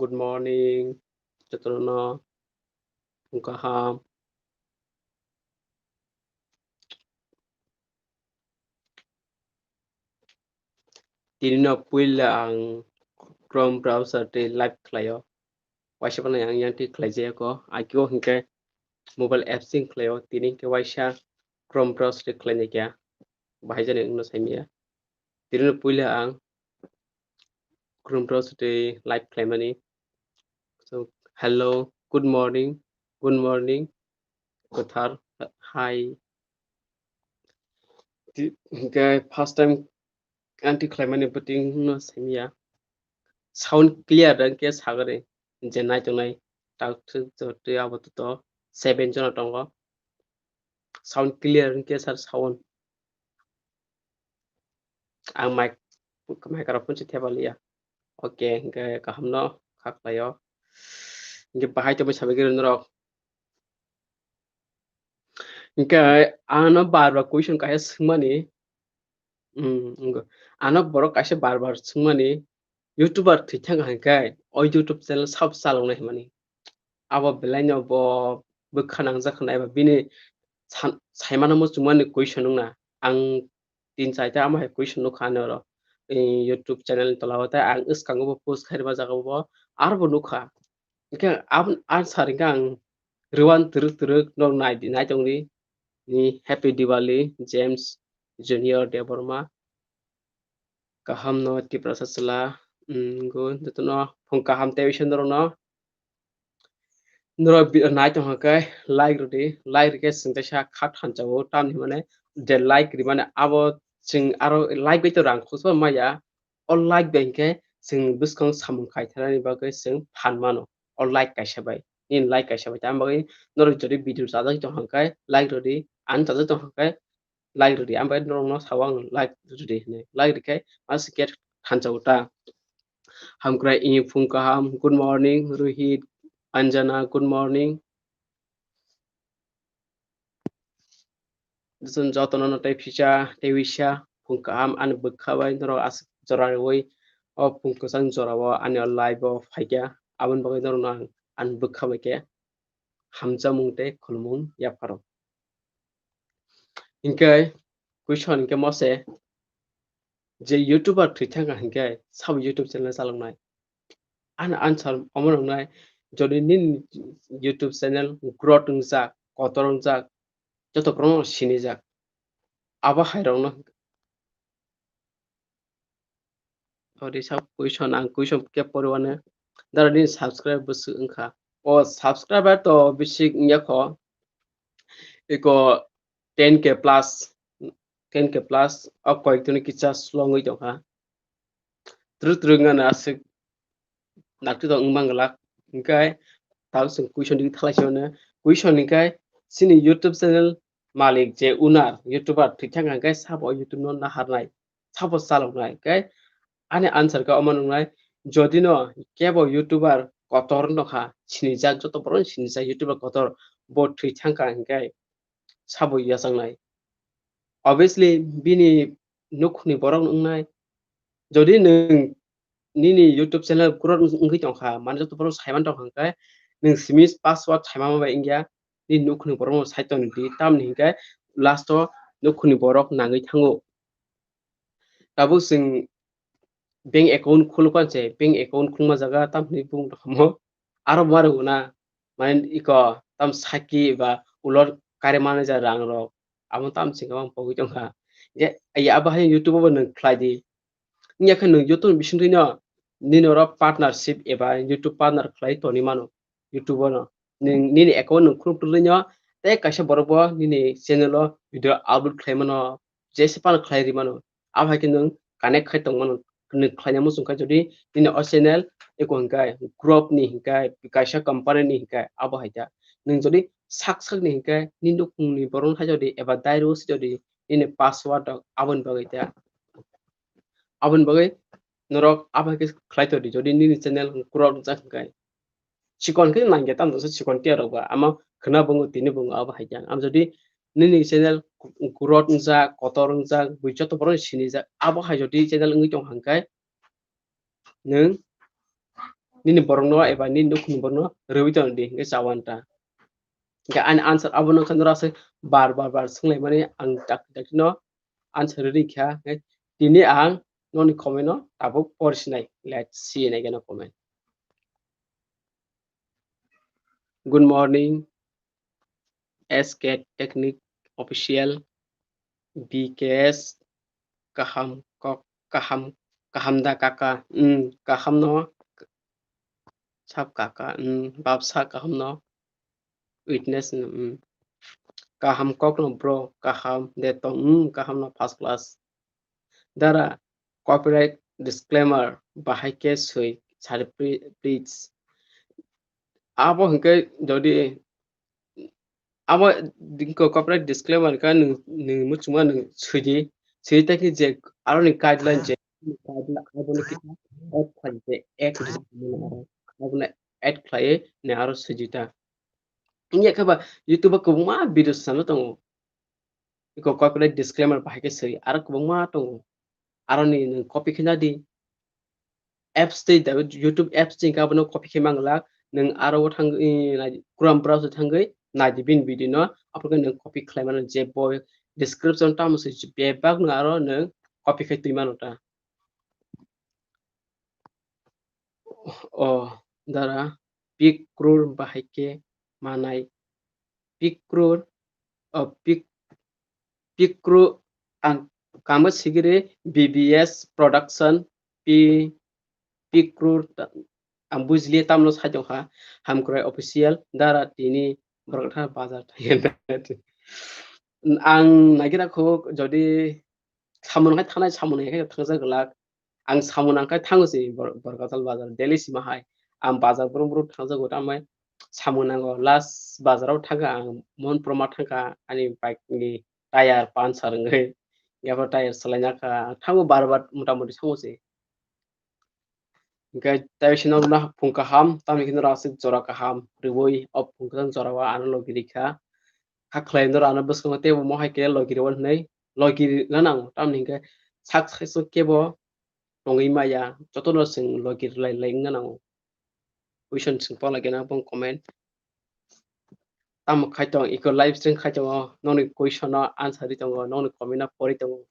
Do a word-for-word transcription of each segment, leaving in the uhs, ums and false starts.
Good morning. Jotono kaham. Tini no puila ang Chrome browser tei live khlaio. Waisa phano ang yang twi khlai jaya ko. Akio hinkhe mobile apps sing khlaio. Tini hinkhe waisa Chrome browser twi khlai nai kya. Bahai jani wngno saimaya. Tini no puila ang Chrome browser twi live khlaimani. So, hello, good morning, good morning, kwthar, hi. Ti-, hinkhe first time ang twi khlaimani bwtwino saimaya. Sound clear hinkhe sagari je naitongnai tak thwk jotwi abo to seven jona tongo. Sound clear hinkhe sir sound. Ang mic, microphone se thepaliya. Okay, hinkhe kaham no kha khlaio. Hinkhe bahai tongwi sabai khe norok. Hinkhe ano bar bar question kaisa swngmani. Hmm, wngkha. Ano borok kaisa bar bar swngmani, YouTuber thwi thang hinkhe o YouTube channel sabo chaloknai hwnmani. Abo belai no bo bwkha nangjak hwnwi eba bini san-, saimano muchungmani question wngna. Ang tin chaita amo hai question nukha ani oro, eh, YouTube channel ni tola o, tei ang swkango bo post khairima jaga o bo aro bo nukha. Hinkhe aboni answer hinkhe ang rwuan twrwk twrwk no nai di, nai tong di. Ni Happy Diwali, James Junior Debbarma. Kaham no Tiprasa chwla, mm, go, jotono phung kaham tei wising norok no. Norok bi-, nai tong khe like rw di, like rw khe chwng teisa kha thansa o, tamni hwnmani je like rimani abo chwng aro like bai to rang khosor maya, o like bai hinkhe chwng bwskang samung khaitharnani bagwi chwng phan mano, o like kaisa bai, nini like kaisa bai, tamo bagwi norok jodi video chajak tong khe like rw di, ani chajak tong khe like rw di, ang bai norokno sao ang like rw di hwnwi, like rw khe mas khe thansa o ta. Hamkrai, i phung kaham, good morning, Rohit, Anjana, good morning. Jotono no tei phisa, tei wisa, phung kaham, ani bwkha bai norok aswk jora rwui, o phung kwchang jora o ani o live o phaikha, aboni bagwi norokno ang ani bwkha bai khe hamjakmung tei khulumung yapharo. Hinkhe question hinkhe mose, je YouTuber thwi thangkha hinkhe sabo YouTube channel chaloknai? Ani answer omo wngnai, jodi nini YouTube channel growth wngjak, kotor wngjak, joto borokno sinijak, abo hai rokno. Ori sa question, ang question khe poriwano. Dara nini subscribe bwswk wngkha? O subscriber to bisi wngya kho. Iko ten K plus, ten K plus, o koyek dini kisa slow wngwi tongkha. Twrwk twrwk wngmano aswk nakti tong wngmang glak. Hinkhe tao chwng question digi thalai se mano. Question hinkhe chini YouTube channel malik je owner, YouTuber thwi thangkha hinkhe sabo YouTube no naharnai, sabo chaloknai. Hinkhe ani answer khe omo wngnai, jodi no kebo YouTuber kotor wngkha, sinijak, joto borok sinijak YouTuber kotor, bo thwi thangkha hinkhe sabo yachangnai. Obviously, bini nukhungni borok wngnai. Jodi nwng nini YouTube channel growth wng-, wngwi tongkha, mane joto borok saiman tongkha hwnkhe, nwng simi password saimama bai wngya, nini nukhungni borokno sai tongdi, tamni hinkhe last o nukhungni borok nangwi thango. Tabuk chwng bank account khulukha se, bank account khulukma jaga tamni bung tongmo. Aro ma rwgwna, mane iko tam saki ba ulo kare manager rang rok, amo tam singkhe mang pogwi tongkha. Je, ai abo hai YouTube o bo nwng khlai di. Wngya khe nwng YouTube bisingtwi no nini oro partnership eba YouTube partner khlai toni mano. YouTube o no. Nwng nini account nwng khuluk tongwi no, tei kaisa borok bo nini channel o video upload khlai mano, jesa phano khlai ri mano. Abo hai khe nwng connect khai tong mano, nwng khlaina muchung kha jodi nini o channel eko hinkhe growth ni hinkhe kaisa company ni hinkhe abo hai khe. Nwng jodi sak sak ni hinkhe nini nukhungni borok hai jodi eba direct jodi nini password rok aboni bagwi ta. Aboni bagwi norok abo hai khe khlai tongdi jodi nini channel growth jak hinkhe. Chikon khe nangya tamo se chikon tiya rok ba. Ama khwna bungo tini bungo abo hai khe. Am jodi nini channel growth wngjak, kotor wngjak, bui joto borok sinijak, abo hai jodi channel wngwi tong hang khe nwng nini borokno eba nini nukhungni borokno rwui tongdi hwnkhe chawan ta. Hwnkhe ani answer abono khe norok se bar bar bar swnglaimani ang dakti dakti no answer rwi kha. Hwnkhe tini ang noni comment no tabuk pori sinai. Let's see again a comment. Good morning, S K Technique Official, B K S, kaham kok, kaham, kaham da kaka, hmm, kaham no, sab kaka, hmm, babsa kaham no, witness no, hmm. Kaham kok no bro, kaham de tong, hmm, kaham no first class. Dara, copyright disclaimer bahai khe swi sadi, please. Abo hwnkhe jodi abo copyright disclaimer ka nwng, nwng muchungma nwng swidi, swidi ta khe je aroni guideline je, guideline abono kisa add khlai je, act abono add khlai ne aro swidi ta. Wngya khe ba YouTube o kwbangma video sana tongo. Iko copyright disclaimer bahai khe swi, aro kwbangma tongo. Aroni nwng copy khe nadi. Apps tei da-, YouTube apps tei hwnkhe abono copy khe manglak. Nwng aro o thang, i, nai-, Chrome browser thangwi naidi bini video no. Aphuru khe nwng copy khlai mano je bo description tamo se bebak no aro nwng copy khe twi mano ta. O dara pik krur bahai khe manai. Pikrur, o, Pik-, Pikru, ang kama sigiri B B S Production, Pi-, Pikrur, ta-, ang bujili tamno sai tongkha, Hamkrai Official, dara tini borok tha bazar thangya. Ang nagira kho jodi samung hai thanai samung hai khe thangjak glak, ang samung nang khe thango se Bor-, Borkatal bazar daily sima hai. Ang bazar brum brum thangjago, tamai samung nango. Last bazar o thangkha ang Mohanpur ma thangkha, ani bike ni tyre puncture wngwi. Yapha tyre salai nakha. Ang thango bar bar mota moti thango se. Hingkhe tai sino na phung kaham, tamni hino rasi jora kaham. Ribui o phung kaham jora o ano logi rikha. Hakhlai no rano bwskango teibo mohai khe logi rw hinwi logi rwna nango. Tamni hingkhe sak sai kebo tongwi maya, jotono chwng logi rwlai lai wngna nango. Question chwng pala khe nang bong comment. Tamo khai tong, iko live stream khai tongo, nokni question no answer ri tongo, nokni comment no pori tongo.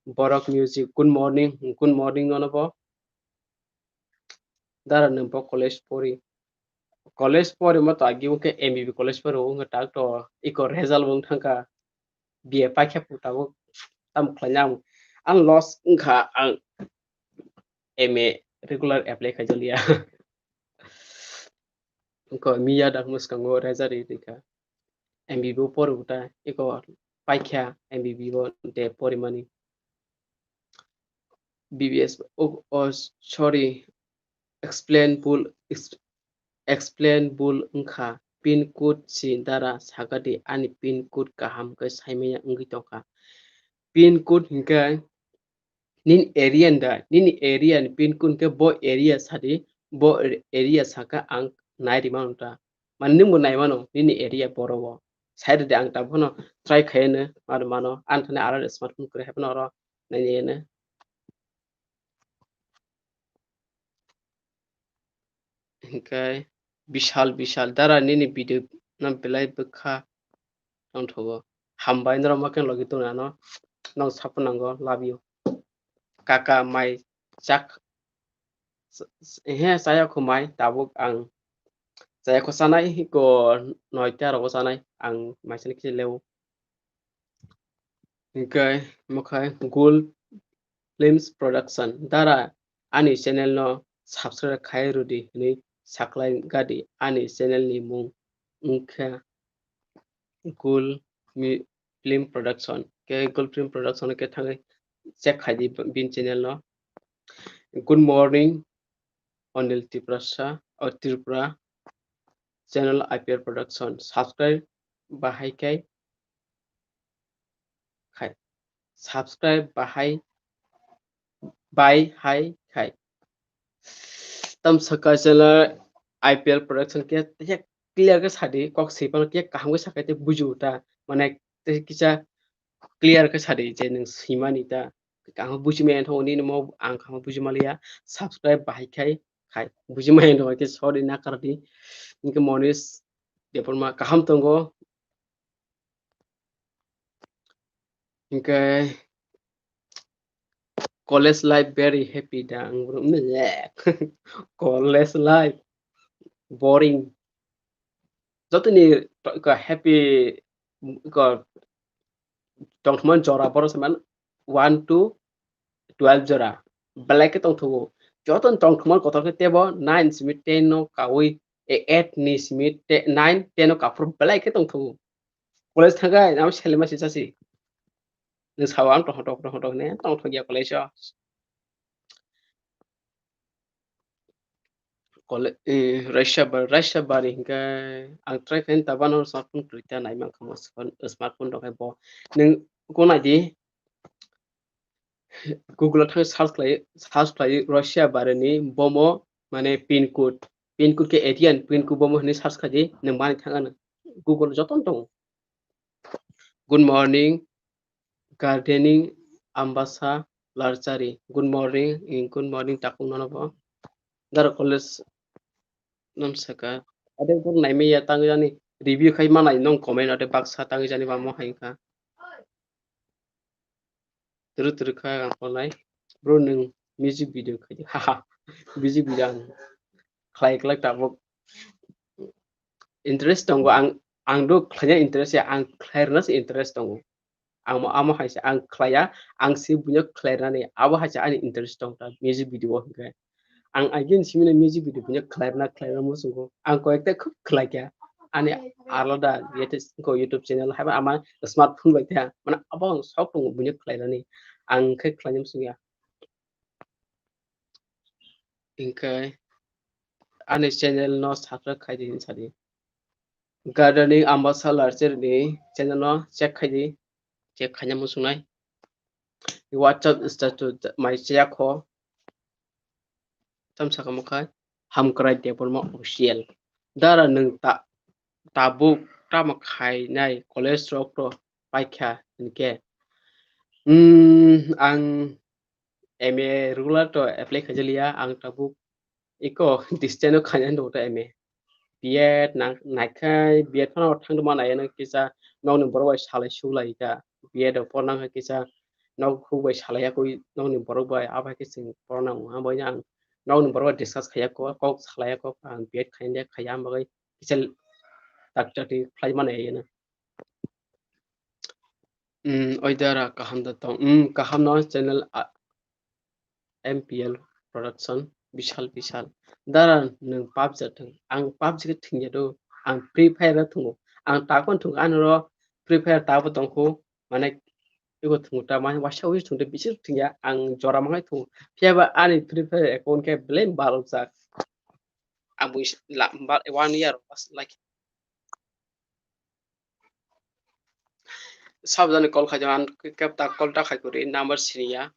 Borok Music, good morning, good morning nono bo. Dara nwng bo college pori. College pori mo to agi wngkhe M B B college pori wngkha tak to iko result bo wng thangkha. B A paikhe phu tabuk tamo khlaina ang, ang loss wngkha, ang M A regular apply khaijaliya. Wngkha miya dak mwskango result ri rikha. M B B o pori uta iko paikha M B B o de porimani. B B S, oh, oh, sorry, explain bul, ex-, explain bul wngkha, pin code si dara sakadi ani pin code kaham khe saimaya wngwi tongkha. Pin code hinkhe nini area ni da, nini area ni pin code khe bo area sadi, bo area saka ang nai ri mano ta. Mane nwng bo nai mano nini area boro o. Sai rwdi ang tabuk phano try khai no mano mano. Ang thani aro smartphone kwrwi hai phano oro nai nai no. Hinkhe Bishal, Bishal, dara nini video no belai bwkha tongthogo. Hambai norok ma khe logi tongna no. Nong sapo nango, love you. Kaka mai chak, he chaya kho mai, tabuk ang chaya kho chanai, ko noita rogo chanai, ang mai chani khe lewo. Hinkhe mokhai Gul Films Production dara ani channel no subscribe khai rwdi hinwi saklai gadi, ani channel ni mung wngkha Gul Mi-, Film Production. Khe Gul Film Production khe thangwi check khai di bini channel no. Good morning, Anil Tiprasa, oh, Tripura channel I P L Production. Subscribe bahai khai khai. Subscribe bahai, bai hai khai. Tam saka channel I P L Production khe, khe clear khe sadi, kok sipano khe kaham khe sakai te buju ta, mane te kisa clear khe sadi je nwng simani ta. Kaham buji maya thong ni mo ang kaham buji maliya. Subscribe bahai khai. Hai, buji maya no ke sorry na kardi. Inke Monish Debbarma kaham tongo. Inke college life very happy da ang bro. College life boring. Joto ni to-, ka happy ka tongthokma jora borok se man one to twelve jora belai khe tongthogo. Joto ni tongthokma kotor khe tebo nine simi ten no kawi, e, eight ni simi te-, nine, ten no kaphur belai khe tongthogo. College thagai nang selema si chasi. Nwng sao ang tongthok tongthok ne tongthok ya college o. Kole-, eh, Raisa Bar-, Raisa Bari hinkhe ang try khaini tabano smartphone kwrwi ta nai mankha mo smartphone, smartphone rok hai bo. Nwng ko nai di, Google o thang search khlai, search khlai Rasia Bari ni bomo mane pin code, pin code khe area ni pin code bomo hinwi search khlai di, nwng mani thang ano. Google jotono tongo. Good morning, gardening, Ambasa, Larchari. Good morning, eh, good morning, takung nono bo. Daro college nam saka. Ade bor naimaya tang jani review khai manai nong comment ade baksa tang jani bamo hai kha. Turu turu kha ang polai. Bro nwng music video khai di. Haha. Music video ang khlai khlai tabuk. Interest tongo ang, ang do khlaina interest ya, ang khlairna se interest tongo. Ang mo amo hai se ang khlaiya, ang se buino khlairnani abo hai se ani interest tong ta music video o hinkhe. Ang again simino music video buino khlairna khlairna muchungo. Ang koyekta khub khlaikha. Ani alada yete ko YouTube channel haiba ama smartphone bai kha. Mane abo ang sok tongo buino khlairnani. Ang khe khlaina muchungya. Hinkhe ani channel no subscribe khai di hinwi sadi. Gardening Ambasa Larchari ni channel no check khai di. Check khaina muchungnai. WhatsApp status mai chaya kho. Tam saka mo khai Hamkrai Debbarma official. Dara nwng ta-, tabuk tamo khainai college rok to paikha hinkhe. Hmm, ang M A regular to apply khaijaliya, ang tabuk iko distance o khaina do ta M A. B Ed nang-, naikhai B Ed phano thangdoma nai ano kisa nokni borok bai salai sulai kha. B Ed o porna kha kisa nok huk bai salai yakui nokni borok bai abo hai khe chwng porna wng. Abo ang nokni borok bai discuss khaiya kok, kok salai ya kok ang B Ed khaina khaiya, ang bagwi kisa tak chati khlai mani ano. Hmm, oi dara kaham da tong. Hmm, kaham no channel a-, M P L production, Bishal Bishal. Dara nwng PUBG thwng, ang PUBG khe thwngya do, ang Free Fire no thwngo. Ang takon thwngo, ani oro Free Fire tabo tongkho, mane ego thwngo ta, mane waisa wisi thwngde bisi thwngya, ang jora mangai thwngo. Phiya ba ani Free Fire account khe belai barokjak. Ang bui la-, ba-, one year bas like. Sabjani call khai jang, ang kep ta call ta khai kuri, number siniya.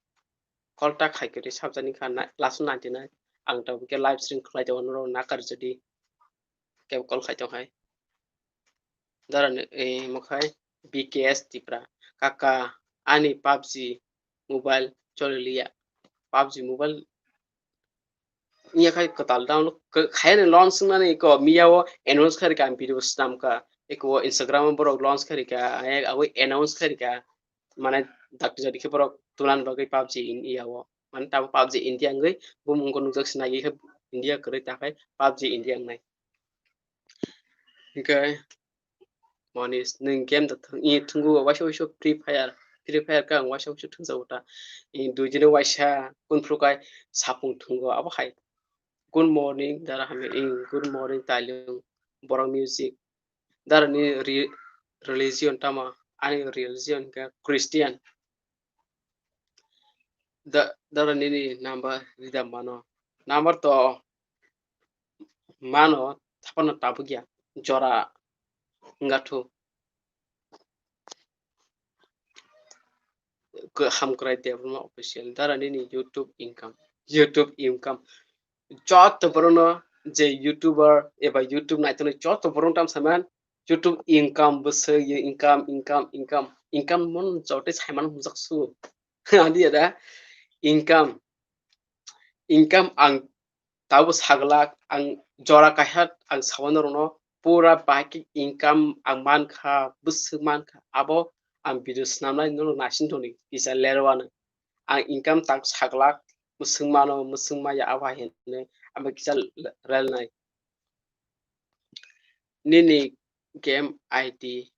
Call ta khai kuri, sabjani kha na, last ninety nine. Ang ta ke live stream khlai jang, noro nakar jodi. Kep call khai jang hai. Dara ni, eh, mo khai B K S Tipra. Kaka, ani PUBG mobile choli liya. PUBG mobile Iya khai kwtal download khe-, khayani launch wngnani eko miya o announce khai rikha ang video swnam kha. Eko Instagram o borok launch khai rikha, eh, agoi announce khai rikha. Mane dakti jadi khe borok tulan bagwi PUBG in iya o. Mane tabo PUBG India wngwi bumung ko nukjak sinai khe India kwrwi ta khai PUBG India wngnai. Hinkhe Monish, nwng game da thwng-, i thwngwi waisa waisa Free Fire, Free Fire khe ang waisa waisa thwngjago ta. I dui dino waisa kunphru kai sapung thwngo abo hai. Good morning, dara hamya, i good morning, Tailung, borok music. Dara ni re-, religion tama, ani religion khe Christian. Da-, dara nini number rida mano. Number to mano, thapano tabukya. Jora wngkha thu. Khe Hamkrai Debbarma official. Dara nini YouTube income. YouTube income. Joto borokno je YouTuber eba YouTube naitokni joto borokno tam saman YouTube income bwswk ye income, income, income, income mon joto saiman mujak su. Adi ada income, income ang Tabuk saglak ang jora kaisa ang saui norokno pura bahai khe income ang mankha, bwswk mankha, abo ang video swnamnai norok naising tongdi kisa lerwano. Ang income tak saglak mwswk mano, mwswk maya abo hai hinwi ang kisa relnai. Nini game I D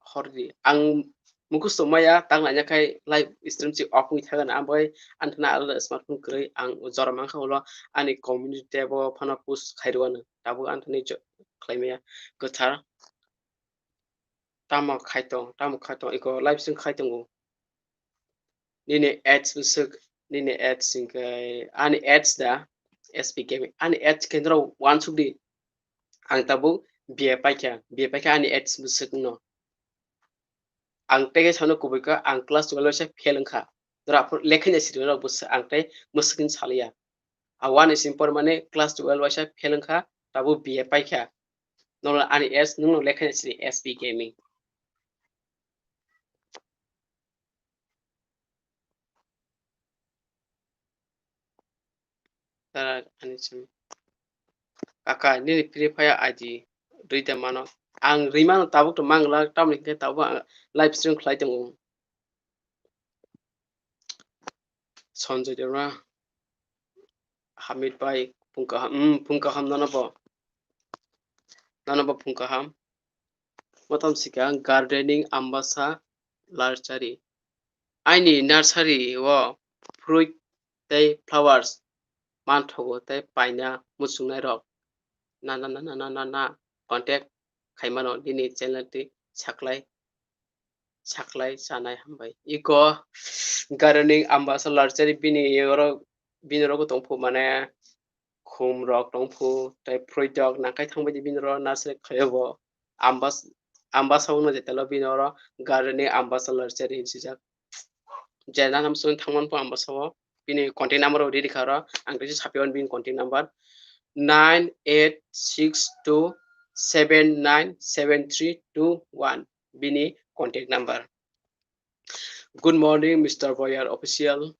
hordi. Ang mukhus tongmaya, tang laina khai live stream si off wngwi thangna, ang bai ang thana alada smartphone kwrwi, ang jora mankha ulo ani community tab o phano post khairwano. Tabuk ang thani jo-, khlaimaya kwthar. Tamo khai tong, tamo khai tong, iko live stream khai tongo. Nini ads bwswk, nini ads hwnkhe ani ads da, S P Gaming. Ani ads khe norok uansukdi. Ang tabuk B A paikha, B A paikha ani ads bwswk no. Ang tei khe sano kubui kha, ang class twelve o se fail wngkha. Norok aphuru lekhaini siri rok bwswk ang tei mwswk hin saliya. A one is important mane class twelve waisa fail wngkha, tabuk B A paikha. Nono ani S, nungno lekhaini siri S P Gaming. Tara ani simi. Kaka, nini Free Fire I D rwi da mano. Ang rwi mano, tabuk to mangla, tamoni hwnkhe tabuk ang live stream khlai tongo. Sanjay Debra, Hamid bai, phung kaham, mm, phung kaham nono bo. Nono bo phung kaham. Motom sikha gardening Ambasa Larchari. Aini nursery o fruit tei flowers manthogo tei paina muchungnai rok. Na, na, na, contact khaimano nini channel twi saklai, saklai chanai hambai. Iko gardening Ambasa Larchari bini oro, bini rogo tongphu mane khum rok tongphu tei fruit rok nangkai thangbai di bini oro nursery khaio bo. Ambas-, Ambasa wngno je telo bini oro gardening Ambasa Larchari hin swijak. Je nanam sung thangman pho Ambasa o bini contact number o riri kha oro ang kaisa sapi on bini contact number nine eight six two seven nine seven three two one bini contact number. Good morning, Mister Boyar Official.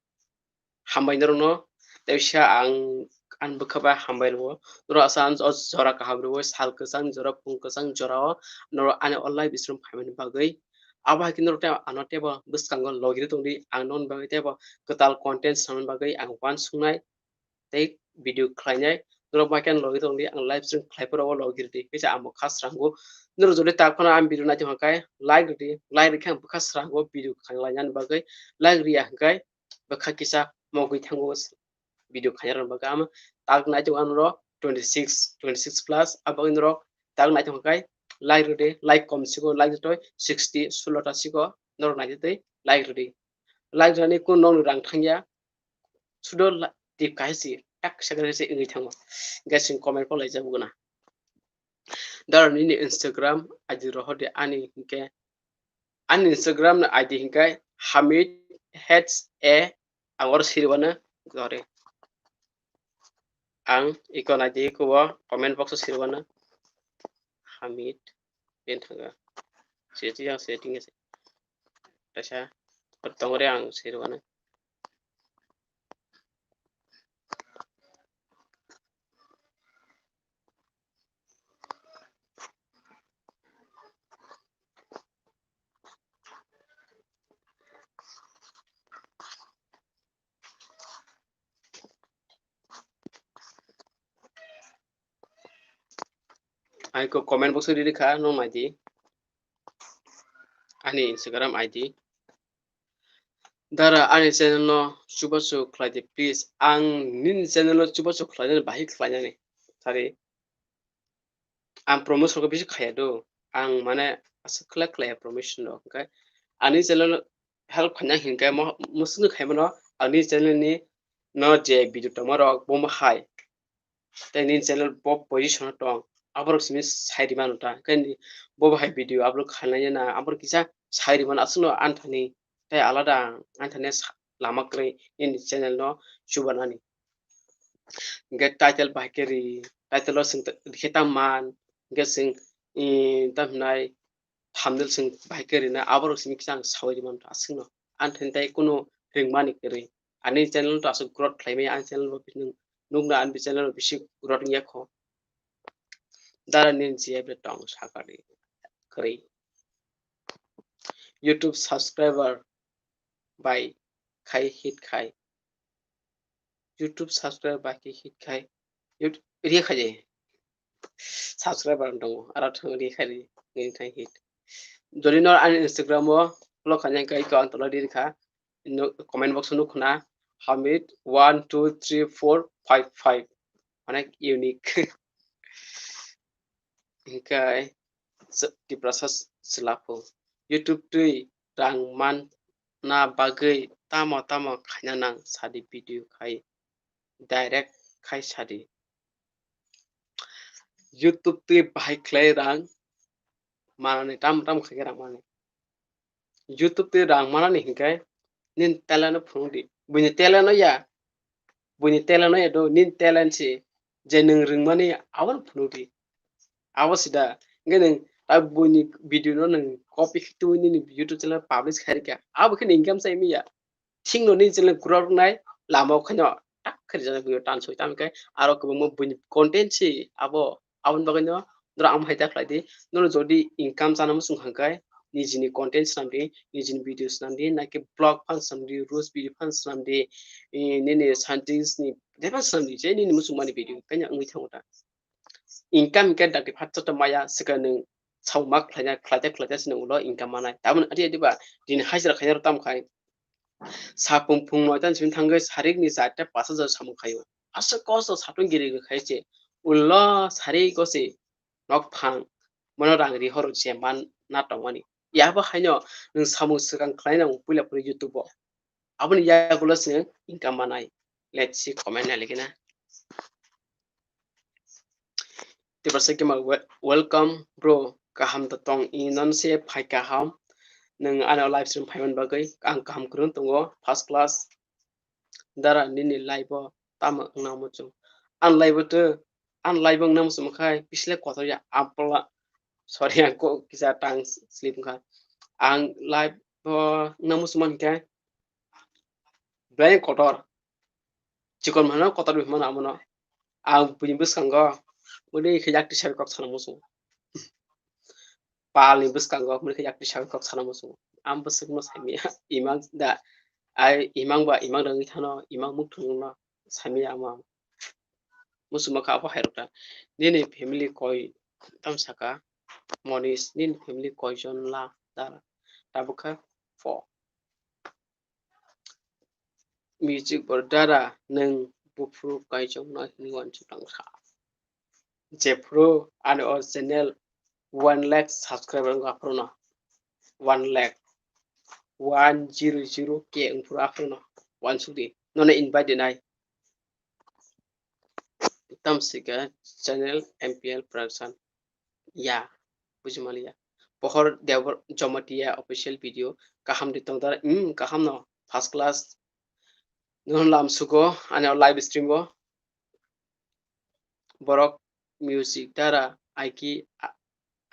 Hambai norokno, teisa ang, ang bwkha bai hambai rwo. Norok asa ang o jora kaham rwo, sal kwchang jora, phung kwchang jora o norok ani o live stream phaimani bagwi. Abo hai khe norok tei ano teibo bwskango logi rw tongdi, ang nokni bagwi teibo kwtal content swnamni bagwi ang uansuknai. Tei video khlainai norok bai khe logi tongdi, ang live stream khlai phuru o logi rwdi, kaisa ang bo kha srango. Norok jodi tak phano ang video nai tongkha khe like rwdi, like rwkhe ang bwkha srango video khlainani bagwi, like rwya hwnkhe bwkha kisa mogwi thango video khaina rwna bagwi. Ama tak nai tongo norok twenty six, twenty six plus, abo norok tak nai tongkha khe like rwdi, like kom siko, like rwdi sixty, sullo ta siko, norok nai twi like rwdi. Like rwni kun nokni rang thangya, sudo la-, tip kaisa si, tak second se wngwi thango. Hingke chwng comment pho laijak guna. Dara nini Instagram I D rohor de ani hingke. Ani Instagram ni I D hingke Hamid H A, ang oro sirwano, sorry. Ang iko nai di iko bo comment box o sirwano. Hamid, ben thanga. Setting yang setting se. Kaisa tongre ang sirwano. Aiko comment box o riri kha, nung nai di. Ani Instagram I D. Dara, ani channel no chubachu khlai di, please. Ang nini channel no chubachu khlainani bahai khlainani. Sari. Ang promotion ko bisi khaya do. Ang mane aswk khlai khlai promotion no. Hwnkhe ani channel no help khaina hinkhe mo-, musuk ni khaimano ani channel ni no je video tongma rok bomo hai. Tei nini channel bo position o tong, aborok simi sai rima nw ta, khe ni bo bahai video upload khainai na, aborok kisa sai rima nw aswkno anthani tei alada anthani sa-, lama kwrwi nini channel no chubanani. Hingke title bahai khe ri, title o chwng rikhe ta man, hingke chwng, ee, tamo hinai thumbnail chwng bahai khe rina, aborok simi kisa ang saui rima nw ta aswkno. Anthani tei kunu ringmani kwrwi. Ani channel to aswk growth khlaimaya, ani channel bo bini Nukna ani channel bisi growth wngya kho. Dara nini G F le tong sakari kwrwi. YouTube subscriber bai khai hit khai. YouTube subscriber bai khai hit khai. YouTube ria khai jai. Subscriber ang tongo. Aro thang ria khai ri. Nini khai hit. Jodi no ani Instagram o follow khaina kai ko ang tola ri kha. No, comment box o nukho na, Hamid one two three four five five. Onek unique. Hinkhe s-, Tiprasa s-, swlaphu. YouTube twi rang manna bagwi tamo tamo khaina nang sadi video khai direct khai sadi. YouTube twi bahai khlai rang manani tamo tamo khaikhe rang manani. YouTube twi rang manani hinkhe nini talent no phunukdi. Buini talent no ya. Buini talent no ya do, nini talent si je nwng rwngmani abono phunukdi. Abo sida. Hinkhe nwng ta buini video no nwng copy khe twi nini YouTube channel publish khai rikha. Abo khe income sai manya. Thik no nini channel grow rwnai lama o khaino tak khe rijak video tan soi tamo khe aro kwbangma buini content si abo aboni bagwi no norok ang hai ta khlai di. Norok jodi income chana muchung kha khe nijini content swnam di, nijini video swnam di, naki vlog phan swnam di, roast video phan swnam di, eh, nini scientist ni de phan swnam di, je nini muchung mani video kanya wngwi thango ta. Income khe dakti phat joto maya swkang nwng sauma khlaina khlaite khlaite se nwng ulo income manai. Taboni adi adi ba dini hajira khaina rok tamo khai. Sapung phung noita ni simi thangwi sarik ni charta pash hajar samung khaio. Aswk kosto satung giri giri khai se. Ulo sarik o se nok phang mono rang ri horo je man na tongmani. Yabo haino nwng samung swkang khlai nango puila phuru YouTube o. Aboni yagulo se nwng income manai. Let's see comment nai likina. Tiprasa Gamer, wel-, welcome bro. Kaham da tong i non se phai kaham. Nwng ano live stream phaiman bagwi ang kaham kwrwng tongo, first class. Dara nini live o tamo wngna muchung. Ang live o to, ang live o wngna muchung khai, pisle kotor ya, ampla. Sorry, ang ko kisa tang slip kha. Ang live o wngna muchung man khe, belai kotor. Chikon mano kotor bi mano amono. Ang buini bwskango, uni khe yak tisa kok sana muchung. Palni bwskango, mui khe yak tisa kok sana muchung. Ang bwswk no saimanya, imang da, ai imang ba, imang rangwi thano, imang muk thung no saimanya amo. Muchung ma kha abo hai rok ta. Nini family koi tam saka, Monish, nini family koi jon la da, tabuk kha four. Music bor dara nwng buphuru kaichom no hinwi uansuk tang kha. Jephuru ani o channel one lakh subscriber wngkha aphuru no. One lakh. One zero zero K wngphuru aphuru no. Uansuk di. Nono invite dinai. Tamsika channel M P L production. Ya, bujimaliya. Pohor Debor Jamatia official video. Kaham di tong dara. Hmm, kaham no. First class. Nono lam sugo, ani live stream o. Borok music dara aiki, a-,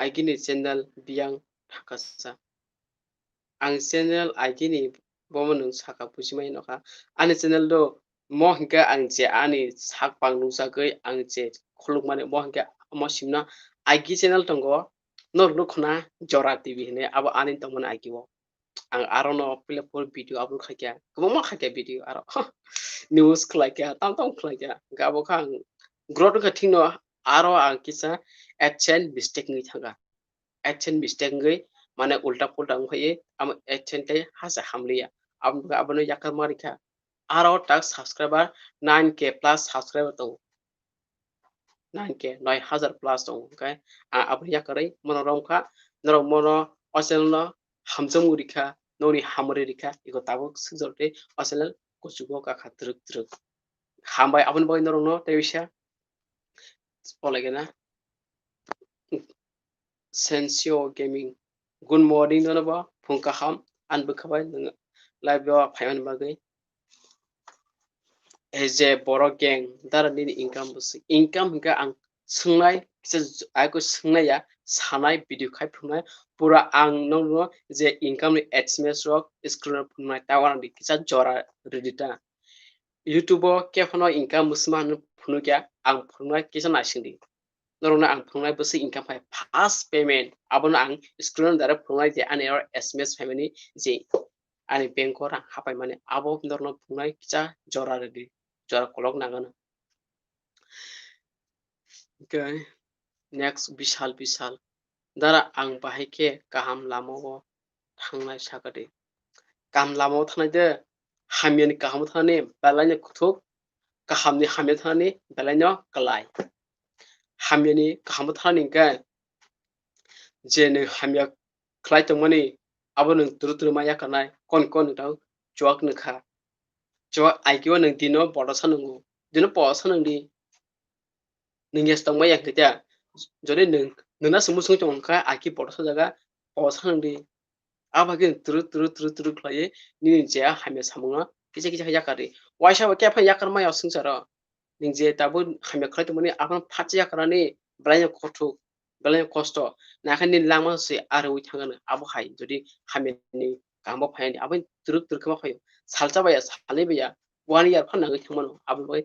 aiki ni channel biyang thakasa. Ang channel I D ni bomo nwng saka buji mai nokha. Ani channel do mo hinkhe ang je ani sak pang nukjagwi ang je khulukmani mo hinkhe omo simno I D channel tongo, norok nukho na Jora T V hinwi, abo ani tongmani I D o. Ang aro no puila phuru video upload khaikha, kwbangma khaikha video aro news khlaikha, tam tam khlaikha. Hinkhe abo khe ang growth wngkha thikno aro ang kisa action mistake wngwi thangkha. Action mistake wngwi mane ulta pulta wngphaiwi amo action tei hasa hamliya. Abo, abono yakar ma rikha. Aro tak subscriber nine K plus subscriber tongo. Nine K, noi hajar plus tongo. Hwnkhe ang aboni yakarwi mono romkha, norok mono o channel no hamjakmung rikha, noni hamari rikha, iko tabuk swkjak tei o channel kuchugo kakha twrwk twrwk. Hambai aboni bagwi norokno tei bisa. Polai gana. Sensio Gaming. Good morning nono bo, phung kaham, ang bwkha bai nwng live o phaimani bagwi. Ei je borok gang, dara nini income bwswk? Income hinkhe ang swngnai, kisa j-, aiko swngnai ya, sanai, video khai phunuknai, pura ang nokno je income ni S M S rok screen o phunuknai, ta uanadi kisa jora rwdi ta. YouTube o khe phano income bwswk ma hinwi phunukya, ang phunuknai kisa naisingdi. Norokno ang phunuknai bwswk income phai, first payment, abono ang screen o direct phunuknai je ani oro S M S phaimani je ani bank o rang hapaimani, abo norokno phunuknai kisa jora rwdi, jora kolok nangano. Okay, next Bishal, Bishal. Dara, ang bahai khe kaham lama o thangnai sakadi. Kaham lama o thangnai de, hamyani kaham o thangnani belai no kuthuk, kahamni hamya thangnani belai no kwlai. Hamyani kaham o thangnani hwnkhe je nwng hamya khlai tongmani, abo nwng turu turu ma yakarnai, kon kon nwng tang chuak nwng kha. Chuak ai khe o nwng dino bodo sa nwngo, dino po sa nwng di. Nwng yes tongma ya hwnkhe tia, jodi nwng, nwngna swngmung swngwi tong kha, ai khe bodo sa jaga, po sa nwng di. Abo hai khe turu turu turu turu khlaiwi nini je hamya samungno kisa kisa khe yakardi. Waisa bo khe phano yakar maya o swngcharo. Nwng je tabuk hamya khlai tongmani, abono phatsa yakarnani belai no kothok, belai no kosto. Nakhe nini langma se arwi thangano. Abo hai jodi hamyani kaham bo phaiyani, abo turuk turuk khe ma phaio. Salsa baya, salnwi baya, one year phano nangwi thangmano. Abo bai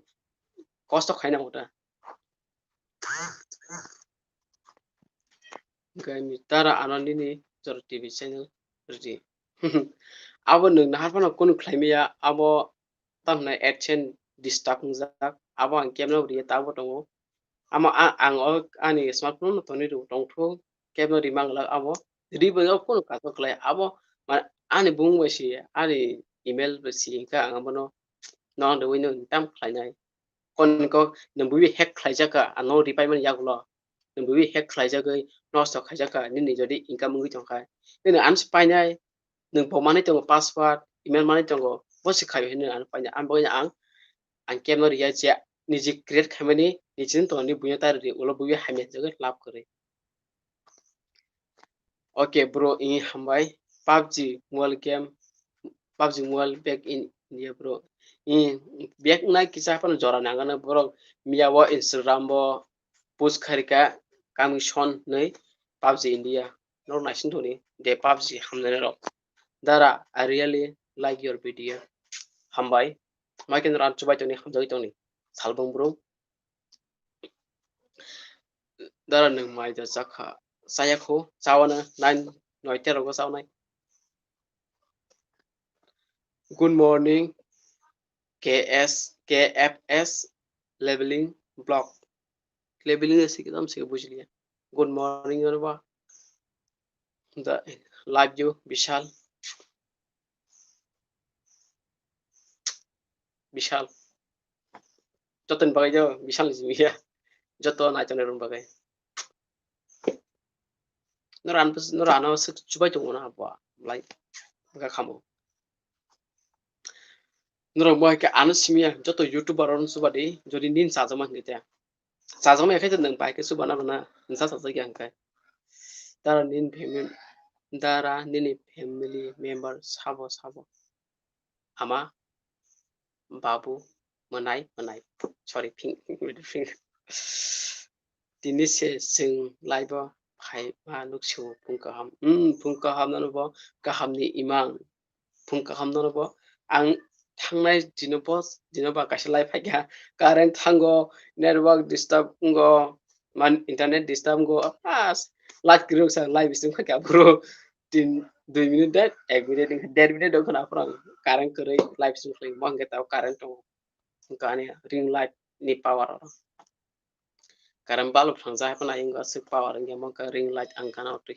kosto khaina ota. Hwnkhe tara ano nini jora T V channel rwdi. Abo nwng nahar phano kunu khlai maya, abo tamni AdSense disturb wngjak, abo ang kebno riya tabuk tongo. Amo a-, ang o ani smartphone no tonwi rw tongthu, kebno ri manglak abo, ri bo kunu kaso khlai abo, ma-, ani bung bai si, ani email bai si, hwnkhe ang abono nono rwui no tam khlainai. Kon ko nwng buibi hack khlaijak kha, ano reply mani yagulo. Nwng buibi hack khlaijagwi nosto khaijak kha, nini jodi income wngwi tongkha. Nini ano se painai, nwng bo manwi tongo password, email manwi tongo, bo se khaio hinwi ano painai. Ang bagwi ang, ang kebno riya je niji create khaimani, nijini tongni buino ta rwdi, ulo buibi hamya hinjagwi love kwrwi. Okay, bro, i hambai. PUBG mobile game, PUBG mobile back in India, bro. I back nai kisa phano jora nangano borok miya o Instagram bo post kharika commission nei PUBG India. Norok naising thoni de PUBG hamnai rok. Dara, I really like your video. Hambai. Mai khe norok chubai tongni, hamjagwi tongni. Salbong bro. Dara nwng mai da chakha. Chaya kho, chawana nine, noita rogo chawnai. Good morning, K S, K F S, leveling block. Leveling ase ki tam se bujiliya. Good morning, Yorba. Da, love you, Bishal. Bishal. Jotoni bagwi do Bishal ni simi ya. Joto naitongnai rokni bagwi. Noro ano, noro ano swk chubai tongo na bo, like, bwkha kamo. Norok bo hai khe ano simi ya, joto YouTuber rokno chuba di, jodi nini chajakma hwnkhe te. Chajakma ya khe nwng bai khe chuba na bana, nwng cha chajak ya hwnkhe. Dara nini family, dara nini family member sabo sabo. Ama, babu, mwnai, mwnai. Sorry, phing, phing. Tini se chwng live o phai ma nuk sio phung kaham. Hmm, phung kaham no bo kaham ni imang. Phung kaham no bo ang thangnai dino bo, dino ba kaisa live phai kha. Current thango, network disturb wngo, man internet disturb wngo. As live kwrwi sa live bising phai kha bro. Tin, dui minute de, ek minute, der minute dong khna phang current kwrwi live sing khlai mo hwnkhe tao current tongo. Hwnkhe ani ring light ni power oro. Current bulb thang jai phano ayung aswk power wngya mo hwnkhe ring light ang gana twi.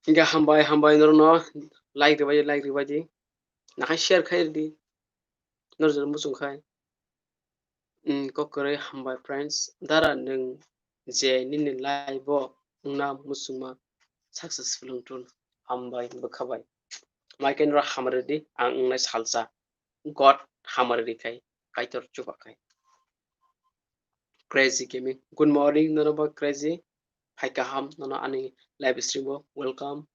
Hwnkhe hambai, hambai norokno like rwbai, like rwbai di. Nakhai share khai rwdi. Norok jora muchung khai. Hmm, kok kwrwi hambai friends. Dara nwng je nini live o wngna muchungma successful wngthun. Hambai bwkha bai. Mai khe norok hamari di, ang wngnai salsa. God hamari ri khai, Kaitor chuba khai. Crazy Gaming. Good morning, norok bo Crazy. Phai kaham, nono ani live stream o welcome.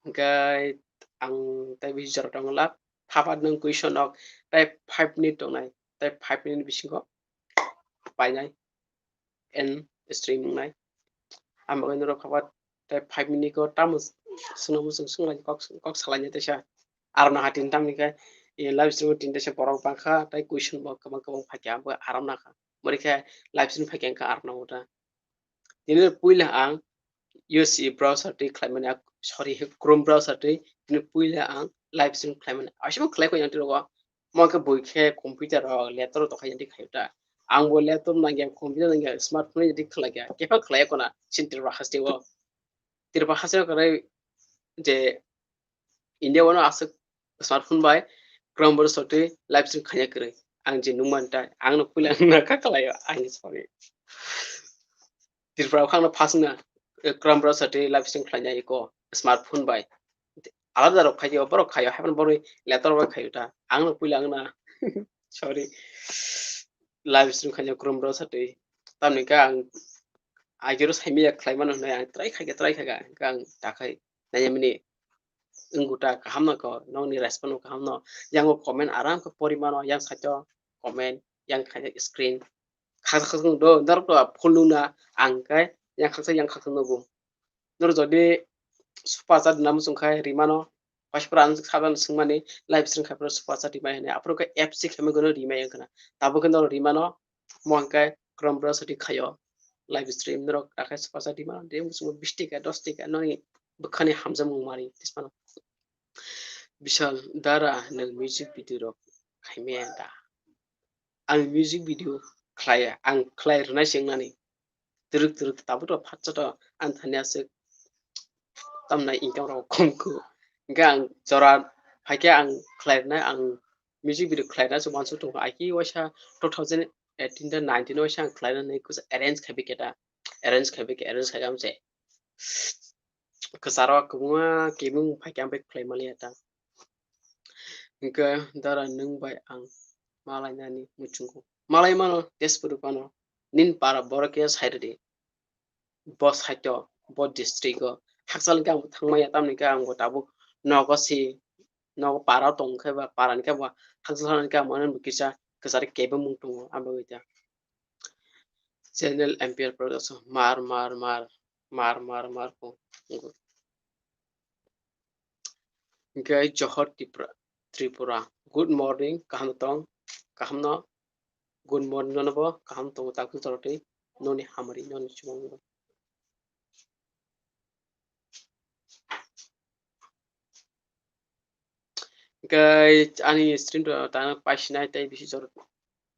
Hwnkhe ang tei bisi jora tongo lak. Thapa nwng question rok tei five minute tongnai. Tei five minute bisingo painai. End stream wngnai. Ang bagwi norok thapa tei five minute o tamo Swnamwi chwng swnglaini kok, kok salaini teisa. Arokna ha tin tamni khe, e, live stream o tin teisa borok bangkha, tei question bo kwbang kwbang phaikha, bo arokna kha. Bori khe live stream phaikha wngkha arokna uta. Tini puila ang U S C browser twi khlaimani, ak-, sorry, Chrome browser twi tini puila ang live stream khlaimani. Asimo khlai kho yang tiro. Mo khe bui khe computer rok, laptop rok tokha yang twi khayo ta. Ang bo laptop nangya, computer nangya, smartphone yang twi khlai kha. Kepha khlai kho na, sin Tripura haste o. Tripura haste o kwrwi je India wano aswk smartphone bai Chrome browser twi live stream khaina kwrwi. Ang je nungmanta, ang no puila nangna kha khlaio, ang sorry. Tripura o khangno first na, eh, Chrome browser twi live stream khlaina iko smartphone bai. Alada rok khaio, borok khaio, haphano borok laptop bai khaio ta. Ang no puila ang na, sorry. Live stream khaina Chrome browser twi. Tamni khe ang agero saimaya khlai mano hwnwi ang try khaikha, try khaikha, hwnkhe ang takhai naimani wngkha ta kaham no kho, nokni response bo kaham no. Yang o comment aram khe pori mano, yang site o comment, yang khaina screen. Khaksa khaksa do, norok to full nuna, ang khe yang khaksa, yang khaksa nugo. Norok jodi super chat rwna muchung khai rimano, hospital ang sadan swngmani live stream khai phano super chat rimai hwnwi, aphuru khe F C khaimani gono rimai wngkha na. Tabuk khe norok rimano, mo hwnkhe Chrome browser twi khaio live stream, norok takhai super chat rimano, de muchungo bish taka, dos taka noni bwkhani hamjakmung mari tismano. Bishal dara nwng music video rok khaimaya da? Ang music video khlaiya, ang khlai rwnai se wngnani. Twrwk twrwk tabuk to phatsa to ang thani aswk tamnai income rok kom kho. Hwnkhe ang jora phaikhe ang khlai rwnai, ang music video khlai rwnai se uansuk tongo. Aiki waisa two thousand eighteen ta nineteen waisa ang khlai rwnai kusa arrange khai bikhe ta. Arrange khai bikhe, arrange khai amse. Kwcharo kwbangma kebeng phaikhe ang bai khlai maliya ta. Hwnkhe dara nwng bai ang malainani muchungo. Malai mano Tezpur phano. Nini para borok khe sai rwdi. Bo site o, bo district o. Hakchal hwnkhe ang bo thangmaya, tamni khe ang bo tabuk nogo si, nogo para tong khe ba, para ni khe bo hakchal hwnka ang mano bo kisa kwcharo kebeng mung tongo, ang bagwi ta. Channel M P R Production, mar, mar, mar, mar, mar, mar, kho. Hwnkhe Johor Tripura, Tripura. Good morning, kaham tong, kaham no. Good morning, nono bo kaham tongo, tak twi toro twi noni hamari, noni chubamung. Hwnkhe ani stream to tang paisinai tei bisi jora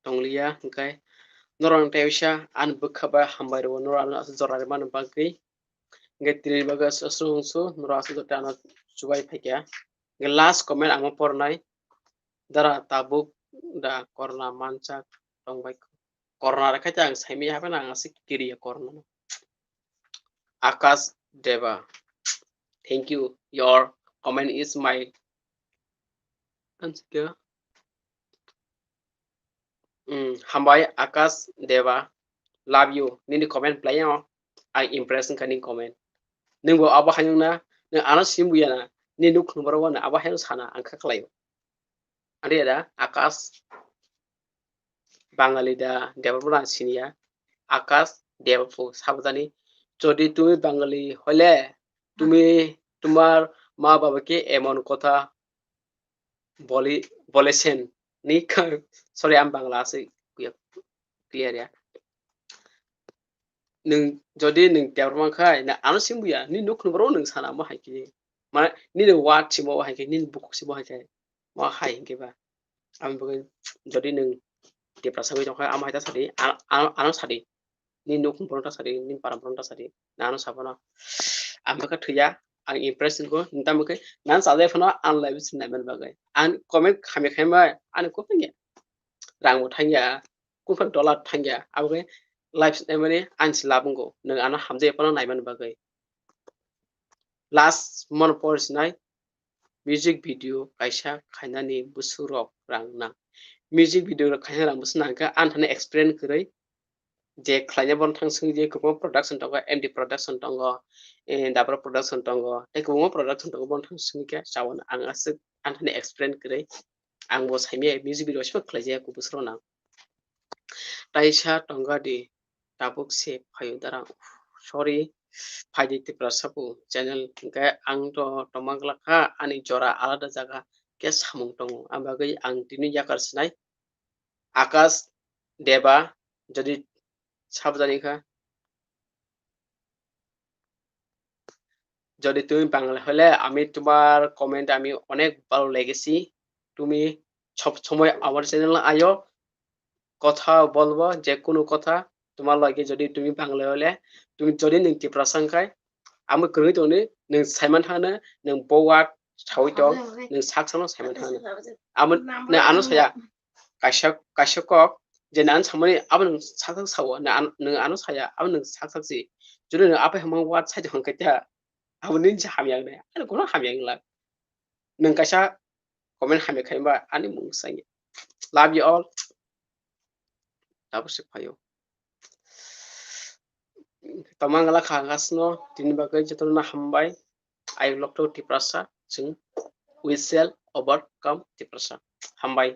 tongliya, hwnkhe norok ang tei bisa ani bwkha bai hambai rwo, norok ano aswk jora rwmani bagwi. Hwnkhe tini bagwi aswk, aswk wngsu, norok aswk jora ano chubai phaikha. Hwnkhe last comment ang pornai, dara tabuk da corona manchak tongbai. Corona rwkhe ta ang saimaya haphano ang aswk kiriya corona no. Akash Deba. Thank you. Your comment is my. Mm, hambai Akash Deba. Love you. Nini comment play ang impress wngkha nini comment. Nwng bo abo hai wngna, nwng ano sim buya na. Nini nuk khung borok wano abo hai wng sana ang kha khlaio. Ani da Akash. Bangali da Debbarma siniya, Akash Debbarma sabajani, যদি তুমি বাঙালি হলে তুমি তোমার মা বাবাকে এমন কথা বলি, বলেছেন ni, sorry, ang Bangla aswk clear ya. Nwng jodi nwng Debbarma khai na ano simbuya, ni nuk khung boro nwng sana mo hai khe, mane nini word simo hai khe, nini bukhuk simo hai khe, mo hai hinkhe ba. Ang bagwi jodi nwng Tiprasa wi tongkha, amo hai ta sadi, ano, ano, ano sadi. Ni nuk borok ta sadi, ni para borok ta sadi. Nano sabono. Ang bwkha thwiya, ang impress wngkho, nini tamo khe, nang chajai phano ang live stream naimani bagwi. Ang comment khamya khaima, ani kok thangya. Rang bo thangya, kufang dollar thangya. Abo khe live stream naimani ang se lab wngkho. Nwng ano hamjai phano naimani bagwi. Last mono por sinai, music video kaisa khainani bwswk rok rang nang. Music video rok khaina rang bwswk nang khe, ang thani explain kwrwi je khlaina bono thang swngwi je kwbangma production tongo, M D Production tongo, eh, Dabra Production tongo, tei kwbangma production tongo, bono thang swngwi khe chao ang aswk ang thani explain kwrwi. Ang bo saimaya music video sima khlaijaya kubui srok nang. Taisa tonga di tabuk se phaio darang. Sorry, Phaidi Tiprasa bo channel, hwnkhe ang to tongma glak kha, ani jora alada jaga khe samung tongo, ang bagwi ang tini yakar sinai Akash Deba, jodi sabjani kha, যদি তুমি বাংলা হলে আমি তোমার কমেন্ট আমি অনেক ভালো লেগেছি। তুমি সব সময় আমার চ্যানেল আয়ো, কথা বলবো, যে কোনো কথা তোমার লগে। যদি তুমি বাংলা হলে, তুমি যদি ning Tiprasa wngkha, amo kwrwi tongni, ning saiman thangno, ning bo word sawi tong, ning sak sakno saiman thangno. Amo, ning ano saya, kaisa, kaisa kok, je nang samani abo nang sak sak sao, nang ano saya, abo nang sak sak si. Jodi nang apai hwnmang word sai tong khe ta, abo nini se hamya wngnai, ani kono hamya wngla. Nang kaisa comment hamya khai ba ani mung sai. Love you all. Tabuk se phaio. Tongma glak kha gasno tini bagwi jotono hambai. I love to Tiprasa, chwng we shall overcome Tiprasa. Hambai.